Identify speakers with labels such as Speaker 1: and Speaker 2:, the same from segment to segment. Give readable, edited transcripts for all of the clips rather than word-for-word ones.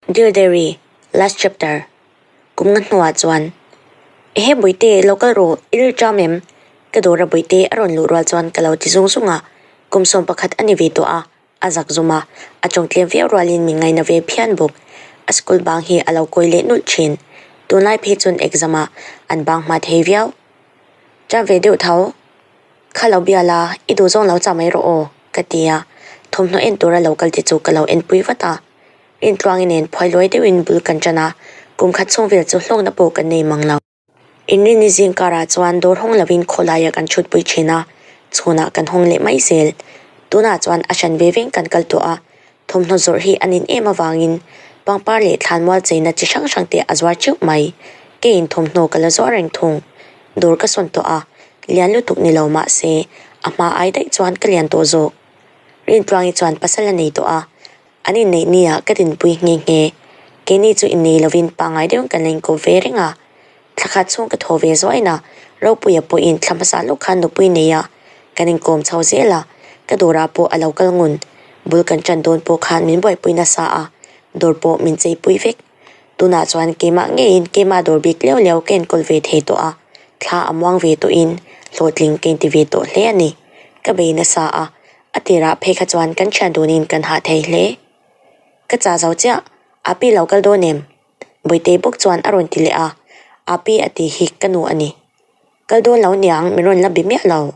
Speaker 1: Dear Diary, Last Chapter, Kum nga hnuah chuan, Ehe Bawihte, lo kal rawh, i ril ṭam em? Ka dawra Bawihte a rawn luh rual chuan ka lo ti zung zung a, kum 11 a ni ve tawh a, a zak zum a, a tawng tlem viau rualin min ngaina ve phian bawk. A school bang hi a lo kawi leh nulh ṭhin. Tunlai phei chuan exam ah an bang hma thei viau. Ṭam ve deuh tho. Kha lo bia la, i duh zawng lo chah mai rawh aw, ka ti a, thawmhnaw en tura lo kal te chu ka lo enpui vat a. Rintluangi nen phuai luai deuhin bul kan ṭan a, kum khat chhung vel chu hlawkna pawh kan nei mang lo. Inrinni zing karah chuan dawr hawng lovin khawlaiah kan chhutpui ṭhin a, chhunah kan hawng leh mai zel. Tunah chuan a hran ve veng kan kal tawh a, thawmhnaw zawrh hi a nin em avangin pangpar leh thlanmual cheina chi hrang hrang te a zuar teuh mai. Keiin thawmhnaw ka la zuar reng thung. Dawr ka sawn tawh a, lian lutuk ni lo mah se a hma ai daih chuan ka lian tawh zawk. Rintluangi chuan pasal a nei tawh a, An inneih nia ka dinpui nghe nghe. Keini chu innei lovin pangngai deuhin kan la inkawp ve reng a. Thla khat chhung ka thaw ve zuain a, Ropuia pawhin thla hmasa lawk khan nupui nei a, kan inkawm chho zel a, ka dawrah pawh a lo kal ngun. Bul kan ṭan dawn pawh khan min buaipui nasa a, dawr pawh min cheipui vek. Tunah chuan keimah ngeiin keimah dawr bik leu leu ka enkawl ve thei tawh a, thla a muang ve tawhin hlawhtling ka inti ve tawh hle a ni. Ka bei nasa a, A tirah phei kha chuan kan thian dunin kan hah thei hle. Ka chah zo chiah, Api lo kal dawn em? Bawitei bawk chuan a rawn ti leh a, Api a ti hi ka nu a ni. Kal dawn lo niang min rawn la bi miah lo.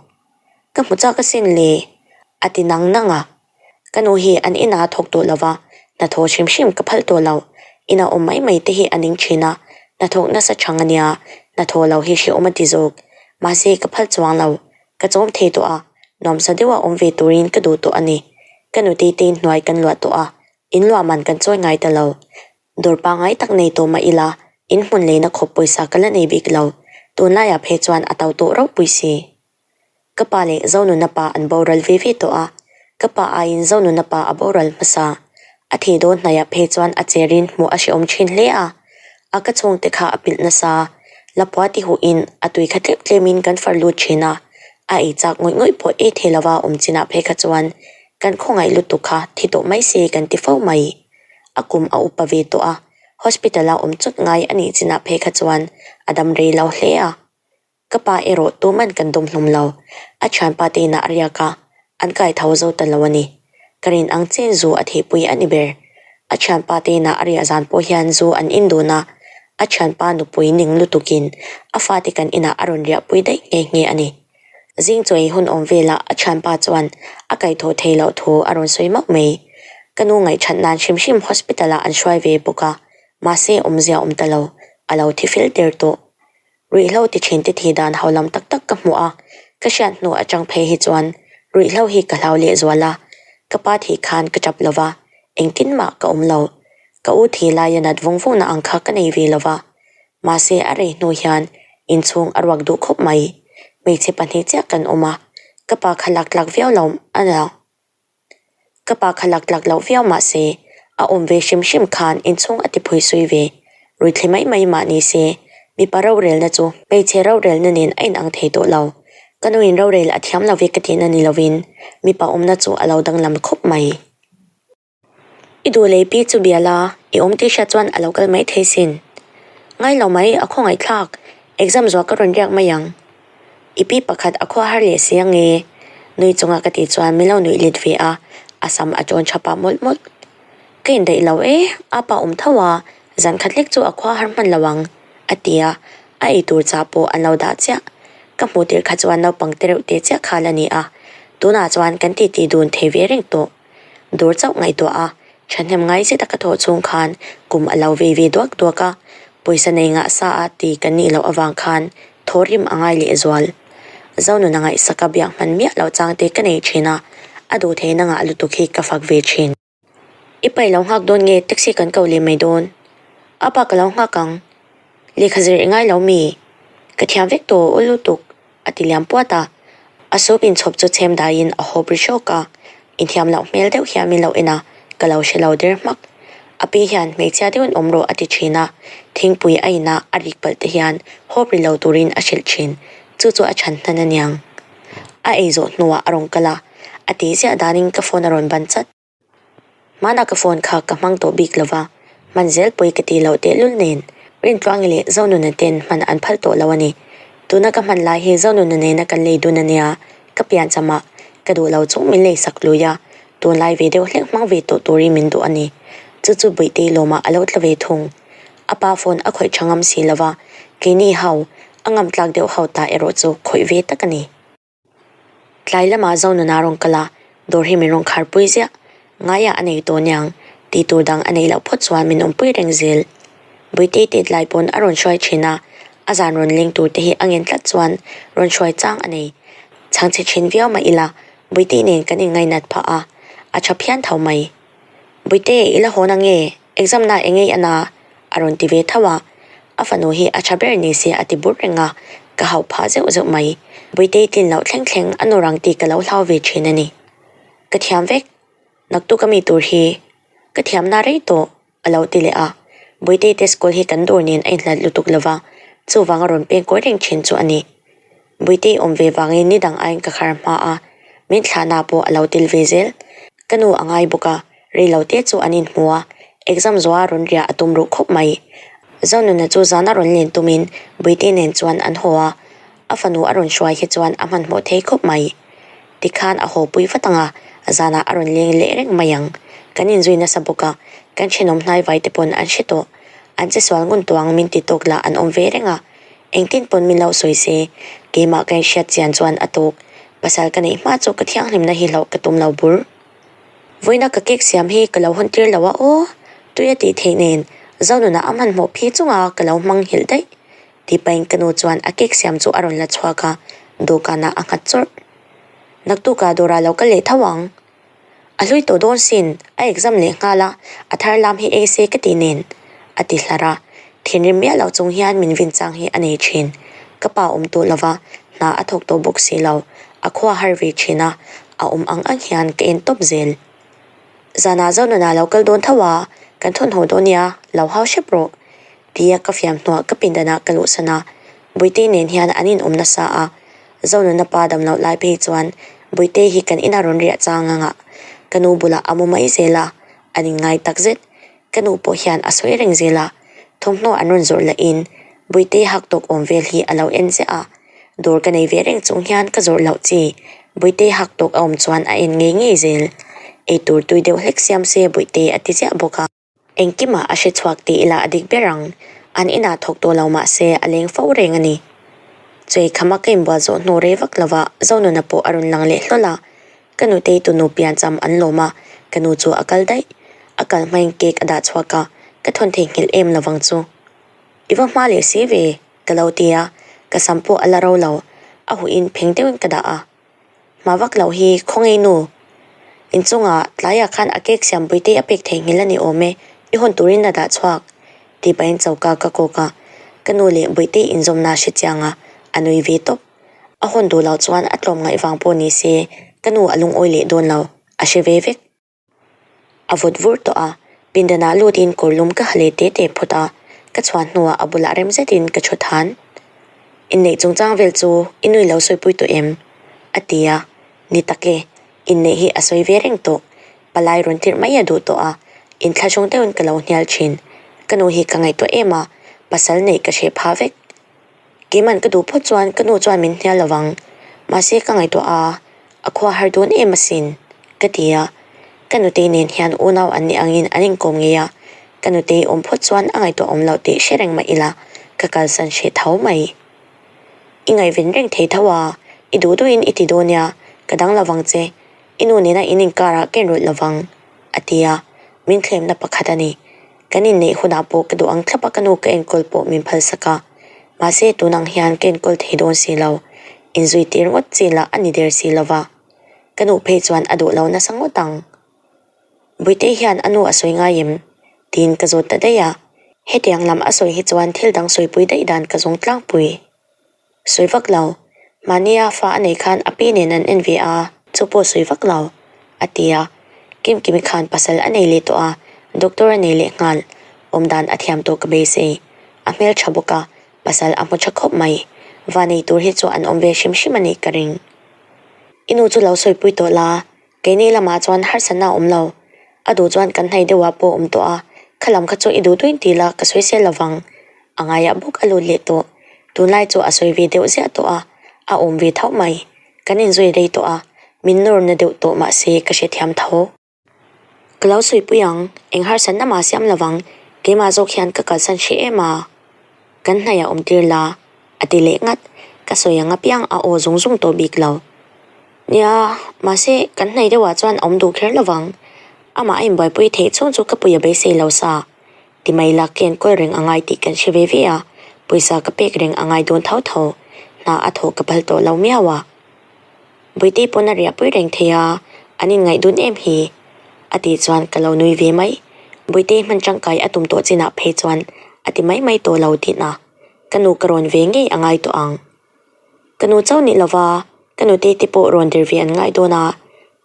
Speaker 1: Ka hmu chak asin le, a ti nang nang a. Ka nu hi an inah thawk tawh lo va, hnathawh hrim hrim ka phal tawh lo. Ina awm mai mai te hi a ning thin a, hnathawk nasa chang a nia, hnathawh lo hi hrehawm a ti zawk. Mahse ka phal chuang lo, Ka chawm thei tawh a, nuamsa deuha awm ve turin ka duh tawh a ni. Ka nutei te inhnuai kan luah tawh a, in luah man kan chawi ngai ta lo. Dawr pangngai tak nei tawh mah ila, in hmun leina khawp pawisa ka la nei bik lo. Tunlaiah phei chuan a to tawh ropui si. Ka pa leh Zonuna pa an boral ve ve tawh a, ka pa aiin Zonuna pa a boral hmasa. A thih dawn hnaiah phei chuan a cherin hmuh a hrehawm thin hle a, a ka chhungte kha a pilh nasa. Lapua ti huhin a tui kha tlem tlemin kan far lut thin a, a ei chak ngawih ngawih pawh ei thei lova awm chinah phei kha chuan kan khawngaih lutuk kha thi tawh mai se kan ti fo mai. A kum a upa ve tawh a, hospital a awm chawt ngai a nih chinah phei kha chuan a dam rei lo hle a. Ka pa erawh tuman kan dawm hlawm lo. A thianpa te inah a riak a, an kai tho zo ta lo a ni. Ka rin ang chen zu a theihpui a ni ber. A thianpa te inah a riah zan pawh hian zu an in dun a, a thianpa nupui ning lutukin a fate kan inah a rawn riahpui daih nghe nghe a ni. Zing chawi hun awm velah a thianpa chuan a kaihthawh theih loh thu a rawn sawi mauh mai. Ka nu ngaihṭhat nan hrim hrim hospital ah an hruai ve bawk a, mahse awmzia awm ta lo, a lo thi fel der tawh. Ruihhlo ti thin te thi dan ho lam tak tak ka hmuh a, ka hriat hnu atang phei hi chuan ruihhlo hi ka hlau leh zual a, ka pa thih khan ka tap lova, engtin mah ka awm lo. Ka u thi laia nat vung vung na ang kha ka nei ve lova, mahse a rei hnu hian inchhung a ruak duh khawp mai. Hmeichhe pahnih chiah kan awm a, ka pa kha lak tlak viau lo a Ka pa kha lak tlak loh viau mah se, a awm ve hrim hrim khan inchhung a ti phui sui ve. Ruithli mai mai mah ni se, mipa rorelna chu hmeichhe rorelna nen a inang thei tawh lo. Ka nuin rorel a thiam lo ve ka tihna ni lovin, mipa awmna chu a lo danglam khawp mai. I duh lei pi chu bia la, i awm tih hriat chuan a lo kal mai thei sin. Ngai lo mai, a khawngaihthlak. Exam zuah ka rawn riak mai ang. I pi pakhat a khua har leh si ange. Nui chunga ka tih chuan min lo nuih let ve a, a sam a tawn tha pah mawlh mawlh. Ka indaih lo e, a pa awm tho a, zan khat lek chu a khua har hman lo ang, a ti a, a ei tur chah pawh an lo dah chiah. Ka hmuh tirh kha chuan naupang te reuh te chiah kha la ni a, tunah chuan kan titi dun thei ve reng tawh. Dawr chauh ngaihtuah a, thahnem ngai zet a ka thawh chhung khan kum a lo vei ve duak duak a, pawisa nei ngah sa a ti kan nih loh avang khan thaw rim a ngai lehzual. Zonun a ngaihsak a biak hman miah loh chang te ka nei thin a, a duh theihna ngah lutuk hi ka fak ve thin. I pai lo nghak dawn nge taxi kan ko leh mai dawn? A pa ka lo nghak ang. Lehkha zir i ngai lo mi? Ka thiam vek tawh u lutuk. A ti liam puat a, a soup inchhawp chu chhem daiin a hawp ri hrawk a, inthiam loh hmel deuh hian min lo en a, ka lo hre lo der hmak. A pi hian hmeichhia deuhin awm rawh a ti thin a, thingpui a ina a rik palh te hian hawp ri lo turin a hrilh thin, chu chu a chhan hnan aniang. A ei zawh hnuah a rawn kal a, a tih ziah danin ka phone a rawn ban chat. Hmanah ka phone kha ka hmang tawh bik lova, Hman zel pawi ka tih loh tehlul nen Rintluangi leh Zonuna ten hman an phal tawh lo a ni. Tuna ka hman lai hi Zonuna nena kan lei dun a nia, ka piancham ah ka duh lo chung min lei sak lui a, tunlai ve deuh hlek hmang ve tawh turin min duh a ni. Chu chu Buihtei lawmah a lo tla ve thung. A pa phone a khawih tha ngam si lo va, keini ho, a ngam tlak deuh ho ta erawh chu khawih ve tak a ni. Tlai lamah Zonuna rawn kal a, dawr hi min rawn khar pui ziah. Ngaiah a nei tawh niang, tih tur dang a neih loh phawt chuan min awmpui reng zel. Buitei tet lai pawn a rawn hruai thin a, a zan rawn leng tur te hi a ngen tlat chuan rawn hruai chang a nei. Chhangchhe thin viau mah ila, Buitei nen kan inngainat phah a, a tha phian tho mai. Buite, i la hawn ange, exam na engei a na? a rawn ti ve tho a, a fanu hi a tha ber ni se a ti bur reng a, ka hauh phah zeuh zeuh mai. Buitei tlin loh thleng thleng a nu rang tih ka lo hlau ve thin a ni. Ka thiam vek, naktuk a mi tur hi ka thiam na rei tawh, a lo ti leh a. Buitei te school hi kan dawr nen a inhlat lutuk lova, chuvang a rawn peng kawi reng thin chu a ni. Buitei awm ve vangin ni dang aiin ka khar hma a, min thlahna pawh a lo tel ve zel. Ka nu a ngai bawk a, rei lo te chu an inhmu a, exam zawha rawn riah a tum ruh khawp mai. Zonuna chu zana rawn len tumin Buitei nen chuan an haw a, a fanu a rawn hruai hi chuan a hmanhmawh thei khawp mai. Tikhan a haw pui vat ang a, zanah a rawn leng leh reng mai ang. Kan inzui nasa bawk a, kan thenawm hnaivai te pawn an hre tawh. An che sual ngun tuang min ti tawk lah an awm ve reng a, Engtin pawn min lo sawi se, keimah ka inhriat chian chuan a tawk. Pasal ka neih hma chu ka thianghlimna hi hlauh ka tum lo bur. Vawiina ka cake siam hi ka lo hawn tir lo a aw, tui a tih theih nen Zonuna a hmanhmawh phi chunga ka lo hmang nghilh daih. Tih pahin ka nu chuan a cake siam chu a rawn la chhuak a, dawhkanah a nghat chawrh. Naktukah dawrah lo kal leh tho ang. A hlui tawh dawn sin, a exam leh nghal a, a thar lam hi ei se ka ti nen, a ti hlar a. Thinrim miah lo chung hian min vin chang hi a nei thin. Ka pa awm tawh lova, hna a thawk tawh bawk si lo, a khua har ve thin a, a awm ang ang hian ka en tawp zel. Zanah Zonuna lo kal dawn tho a, kan thawnhaw dawn nia, lo hau hrep rawh, tia ka fiam hnuah ka pindanah ka luhsan a, Buitei nen hian an inawm nasa a, Zonuna pa dam loh lai phei chuan Buitei hi kan ina rawn riah chang anga ka nu bulah a mu mai zel a, an inngai tak zet. Ka nu pawh hian a sawi reng zel a, thawmhnaw an rawn zawrh lahin Buitei hak tawk awm vel hi a lo en ziah a, dawr ka nei ve reng chung hian ka zawrh loh chi Buitei hak tawk a awm chuan a en ngei ngei zel. Eitur tui deuh hlek siam se Buitei a ti ziah bawk a. Engkimah a hre chhuak tih ila a dik ber ang. An inah thawk tawh lo mah se a leng fo reng a ni. Chei khama ka inbual zawh hnu rei vak lova Zonuna pawh a rawn lang leh hlawl a. Ka nutei tunu piancham an lawm a, ka nu chu a kal daih. A kal hmain cake a dah chhuak a, ka thawn theihnghilh em lovang chu. I va hma leh si ve, ka lo ti a, ka sam pawh a la ro lo. A huhin pheng deuhin ka dah a. Hma vak loh hi khawngaih nu. Inchungah tlaiah khan a cake siam puite a pek theihnghilh a ni awm e, i hawn turin a dah chhuak, tih pahin choka ka kawk a. Ka nu leh Buite inzawmna a hre chiang a, a nui ve tawp. A hawn duh loh chuan a tlawm ngaih vang pawh ni se, ka nu a lungawi leh dawn lo, a hre ve vek. A vawt vur tawh a, pindanah lutin kawr lum ka ha leh te te phawt a, ka chhuah hnuah a bulah rem zetin ka chhu than. Inneih chungchang vel chu i nui lo sawipui tawh em? a ti a, ni tak e, inneih hi a sawi ve reng tawh, palai rawn tirh mai a duh tawh a, inthlahrung deuhin ka lo hnial thin, ka nu hi ka ngaihtuah em a, pasal neih ka hreh phah vek. Keiman ka duh phawt chuan ka nu chuan min hnial lovang, mahse ka ngaihtuah a, a khua har dawn em asin, ka ti a. Ka nutei nen hian unau an nih angin an inkawm ngei a, ka nutei awm phawt chuan a ngaihtuah awm loh tih hre reng mah ila ka kalsan hreh tho mai. I ngaihven reng thei tho a, i duh duhin i ti dawn nia, ka dang lovang che, i nu nena in inkarah ka inrawlh lovang, a ti a, min thlemna pakhat a ni. Kan inneih hunah pawh ka duh ang thlap a ka nu ka enkawl pawh min phalsak a, mahse tun ang hian ka enkawl thei dawn si lo, inzui tir ngawt chi lah a ni der si lo va, ka nu phei chuan a duh lo nasa ngawt ang. Buitei hian a nu a sawi ngai em? tiin ka zawt ta daih a, hetiang lam a sawi hi chuan thil dang sawipui daih dan ka zawng tlangpui. Sawi vak lo. Mahnia fa a nei khan a pi nen an en ve a, chu pawh sawi vak lo, a ti a. Kimkimi khan pasal a nei leh tawh a, doctor a nei leh nghal. Awmdan a thiam tawh ka beisei. A hmel tha bawk a, pasal a hmu tha khawp mai. Va nei tur hi chu an awm ve hrim hrim a nih ka ring. I nu chu lo sawipui tawh la, keini lamah chuan harsatna a awm lo. A duh chuan kan hnaih deuhah pawh a awm tawh a. Khalam kha chu i duh duin ti la ka sawi sel lovang. A ngaiah bawk a lut leh tawh. Tunlai chu a sawi ve deuh ziah tawh a, a awm ve tho mai. Kan inzui rei tawh a, min nawr na deuh tawh mahse ka hrethiam tho. Ka lo sawipui ang, eng harsatna mah siam lovang, keimah zawk hian ka kalsan hreh em a. Kan hnaih a awm tir la, a ti leh ngat. Ka sawi ang apiang a aw zung zung tawh bik lo. Nia, mahse kan hnaih deuhah chuan a awm duh kher lovang. Amah a inbuaipui theih chhung chu ka pui a beisei lo sa. Ti mai la ka enkawl reng a ngai tih kan hre ve ve a, pawisa ka pek reng a ngai dawn tho tho. Hna a thawh ka phal tawh lo miau a. Bawihte pawn a riahpui reng thei a, an inngaih dun em hi? A tih chuan ka lo nui ve mai. Bawihte hman tangkai a tum tawh chinah phei chuan a ti mai mai tawh lo tihna. Ka nu ka rawn ve ngei a ngai tawh ang. Ka nu chauh nih lova, ka nute te pawh rawn der ve an ngai dawn a,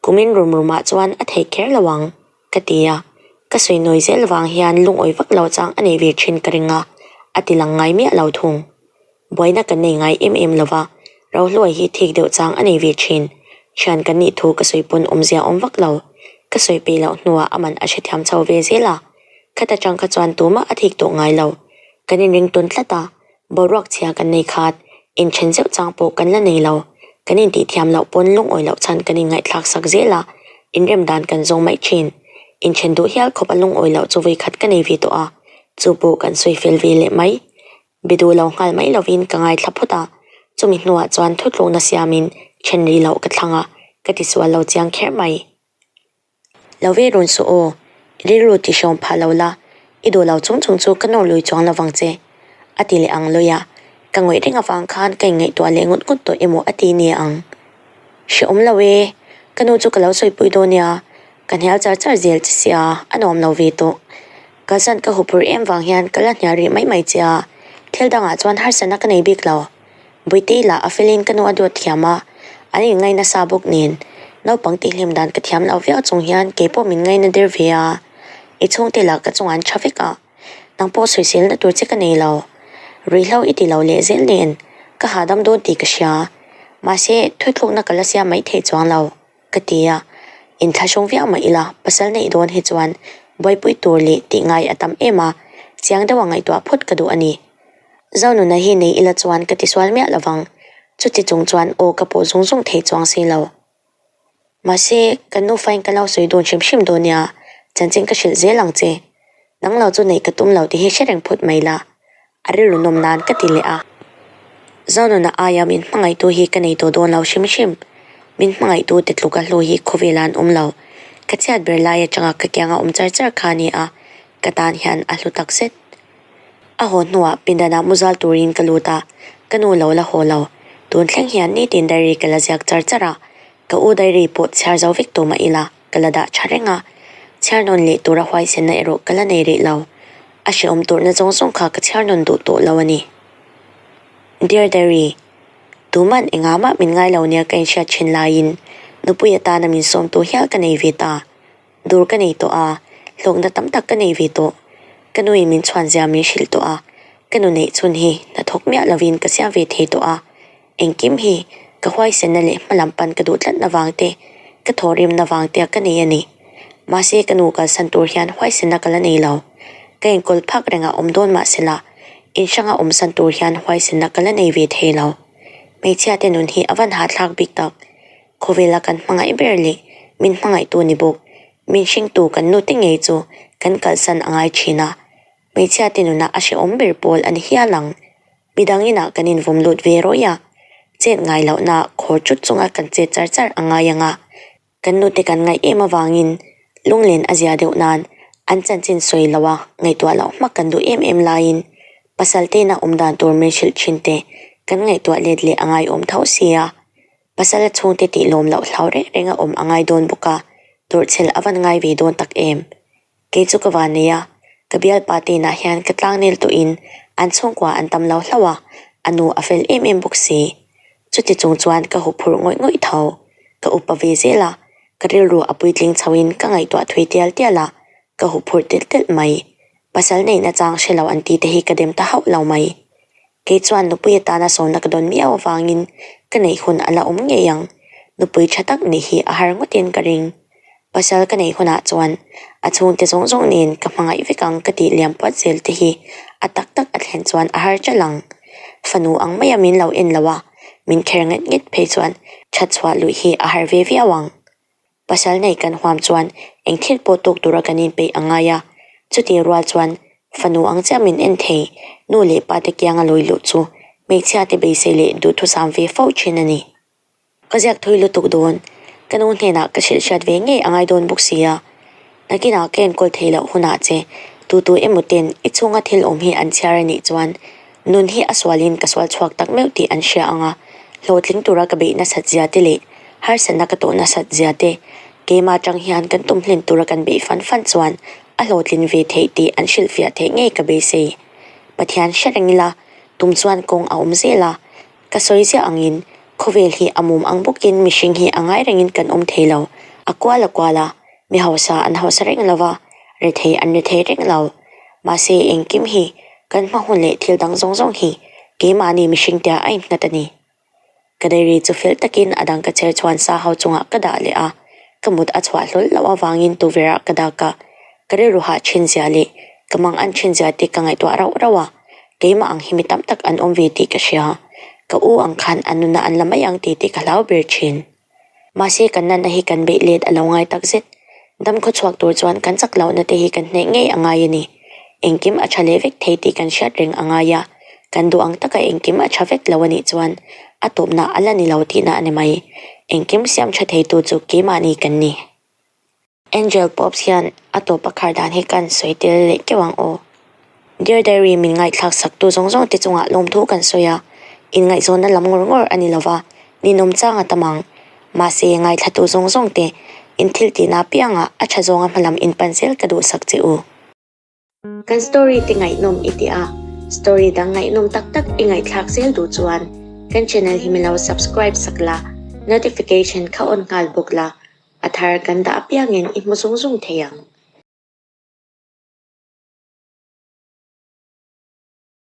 Speaker 1: kumin rum rumah chuan a theih kher lo ang, ka ti a. Ka sawi nawi zel vang hian lungawi vak lo chang a nei ve thin ka ring a, a ti lang ngai miah lo thung. Buaina kan nei ngai em em lova, Rohluai hi thik deuh chang a nei ve thin. Thian kan nih thu ka sawi pawn awmzia awm vak lo. Ka sawi peih loh hnuah a man a hrethiam chho ve zel a. Khata tang kha chuan tumah a thik tawh ngai lo. Kan inring tawn tlat a, boruak chhia kan nei khat, inthen zeuh chang pawh kan la nei lo. Kan intihthiam loh pawn lungawi loh chhan kan inngaihthlak sak zel a, inrem dan kan zawng mai thin. Inthen duh hial khawp a lungawi loh chu vawikhat ka nei ve tawh a, chu pawh kan sawi fel ve leh mai. Be duh lo nghal mai lovin ka ngaithla phawt a, chumi hnuah chuan thutlukna siamin then ri loh ka thlang a, ka tisual lo chiang kher mai. Lo ve rawn suh aw, i rilru ti hrawm phah lo la, i duh lo chung chung chu ka nawr lui chuang lovang che, a ti leh ang lawi a, ka ngawih reng avang khan ka inngaihtuah leh ngut ngut tawh emaw a ti nia ang. Hrehawm lo e, ka nu chu ka lo sawipui dawn nia, ka hnial char char zel che sia, a nuam lo ve tawh. Kalsan ka huphurh em vang hian ka la hnial rih mai mai che a, thil dangah chuan harsatna ka nei bik lo. Buitei lah a felin ka nu a duat thiam a, an inngai nasa bawk nen. Naupang tihhlim dan ka thiam lo viau chung hian keipawh min ngaina der ve a, i chhungte lah ka chungah an tha vek a, nang pawh sawiselna tur che ka nei lo. Ruihhlo i ti lo leh zel nen, ka hahdam dawn tih ka hria. Mahse, thuthlukna ka la siam mai thei chuang lo. Ka ti a, inthlahrung viau mah ila pasal neih dawn hi chuan buaipui tur leh tih ngai a tam em a, chiang deuha ngaihtuah phawt ka duh a ni. Zonuna hi nei ila chuan ka tisual miah lovang, chuti chung chuan aw ka pawh zung zung thei chuang si lo. Mahse, kan nufain ka lo sawi dawn hrim hrim dawn nia, chanchin ka hrilh zel ang che. Nang lo chu neih ka tum lo tih hi hre reng phawt mai la, A rilru nawm nan ka ti leh a. Zonuna aia min hmangaihtu hi ka nei tawh dawn lo hrim hrim. Min hmangaihtu te tluka hlu hi khawvela an awm lo. Ka chhiat ber lai atanga ka kianga awm char char kha a ni a, ka tan hian a hlu tak zet. A haw hnuah pindanah muzal turin ka lut a, ka nu lo la haw lo. Tun thleng hian nitin diary ka la ziak char char a, ka u diary pawh chhiar zo vek tawh mah ila. Ka la dah tha reng a, chhiar nawn leh tura huaisenna erawh ka la nei rih lo. A hrehawm turna zawng zawng kha ka chhiar nawn duh tawh lo a ni. Dear Diary, Tuman engah mah min ngai lo nia ka inhriat thin laiin nupui atana min sawmtu hial ka nei ve ta. Dur ka nei tawh a, hlawkna tam tak ka nei ve tawh. Ka nuin min chhuanzia min hrilh tawh a, ka nu neih chhun hi hnathawk miah lovin ka siam ve thei tawh a. Engkim hi ka huaisenna leh hmalam pan ka duh tlatna vang te, ka thawhrimna vang te ka nei a ni. Mahse ka nu kalsan tur hian huaisenna ka la nei lo. Ka inkawl phak rengah awm dawn mahsela, in hranga awmsan tur hian huaisenna ka la nei ve thei lo. Hmeichhia te nun hi a van hahthlak bik tak. Khawvela kan hmangaih ber leh min hmangaihtu ni bawk, min hringtu kan nute ngei chu kan kalsan a ngai thin a. Hmeichhia te nunah a hrehawm ber pawl a ni hial ang. Midang inah kan invawm lut ve rawih a, chet ngai lohna khawr chut chunga kan chet char char a ngai ang a, kan nute kan ngaih em avangin lunglen a zia deuh nan an chanchin sawi lo a ngaihtuah loh hmak kan duh em em laiin pasal tena awm dan tur min hrilh thin te kan ngaihtuah let leh a ngaiawm tho si a, pasal a chhungte tih lawm loh hlau reng reng a awm a ngai dawn bawk a, tawrhchhel a van ngai ve dawn tak em. Kei chu ka van nei a, ka bialpa te inah hian ka tlangnel tawhin an chhungkua an tam lo hlauh a, a nu a fel em em bawk si. Chuti chung chuan ka huphurh ngawih ngawih tho. Ka upa ve zel a, ka rilru a puitling chhoin ka ngaihtuah thui tial tial a, ka huphurh telh telh mai. Pasal neihna chang hre lo an tih te hi ka dem ta hauh lo mai. Kei chuan nupui atana sawmna ka dawn miau avangin ka neih hun a la awm ngei ang. Nupui tha tak nih hi a har ngawtin ka ring. Pasal ka neih hunah chuan a chhungte zawng zawng nen ka hmangaih vek ang ka tih liam puat zel te hi a tak tak a thlen chuan a har ṭalh ang. Fanu ang maia min lo en lo a, min kher nget nget phei chuan ṭhat chhuah luih hi a har ve viau ang. Pasal nei kan huam chuan eng thil pawh tawk tura kan inpeih a ngai a, chutih rual chuan fanu ang chiah min en thei nu leh pa te kianga lawi luh chu hmeichhia te beisei leh duhthusam ve fo ṭhin a ni. Ka ziak thui lutuk dawn, ka nu hnenah ka hrilh hriat ve ngei a ngai dawn bawk si a. Nakinah ka enkawl theih loh hunah che tu tu emaw ten i chhunga thil awm hi an chhiar a nih chuan nun hi a sualin ka sual chhuak tak meuh tih an hria ang a, hlawhtling tura ka beih nasat zia te leh harsatna ka tawh nasat zia te keimah atang hian kan tum hlen tura kan beih fan fan chuan a hlawhtlin ve theih tih an hrilhfiah theih ngei ka beisei. Pathian hre reng ila tum chuan kawng a awm zel a. Ka sawi ziah angin khawvel hi a mum ang bawkin mihring hi a ngai rengin kan awm thei lo. A kual a kual a, mi hausa an hausa reng lo va, rethei an rethei reng lo. Mahse engkim hi kan hma hun leh thil dang zawng zawng hi keimahni mihring tia a innghat a ni. Ka diary chu fel takin a dang ka chher chhuan sa ho chungah ka dah leh a, ka mut a chhuah hlawl loh avangin tuverah ka dak a, ka rilru hah thin zia leh ka mang an thin zia te ka ngaihtuah rauh rauh a. Keimah ang hi mi tam tak an awm ve tih ka hria. Ka u ang khan an nuna an la mai ang tih tih ka hlau ber thin. Mahse kan natna hi kan beih let a lo ngai tak zet. Dam khaw chhuak tur chuan kan chak lohna te hi kan hneh ngei a ngai a ni. Engkim a tha leh vek thei tih kan hriat reng a ngai a, kan duh ang taka engkim a tha vek lo a nih chuan a tawpna a la ni lo tihna a ni mai. Engkim siam tha theitu chu keimahni kan ni. Angel Pops hian a tawp a khar dan hi kan sawi tel leh keuh ang aw. Dear Diary min ngaihthlak sak tu zawng zawng te chungah lawmthu kan sawi a, inngaihzawnna lam ngawr ngawr a ni lova, ninawm chang a tam ang. Mahse, ngaithla tu zawng zawng te, in thil tihna apiangah a tha zawnga hmalam in pan zel ka duhsak che u. Kan story te ngaihnawm i ti a, story dang ngaihnawm tak tak i ngaihthlak zel duh chuan kan channel hi milo subscribe sak la, notification kha on nghal bawk la, a thar kan dah apiangin i hmu zung zung thei ang.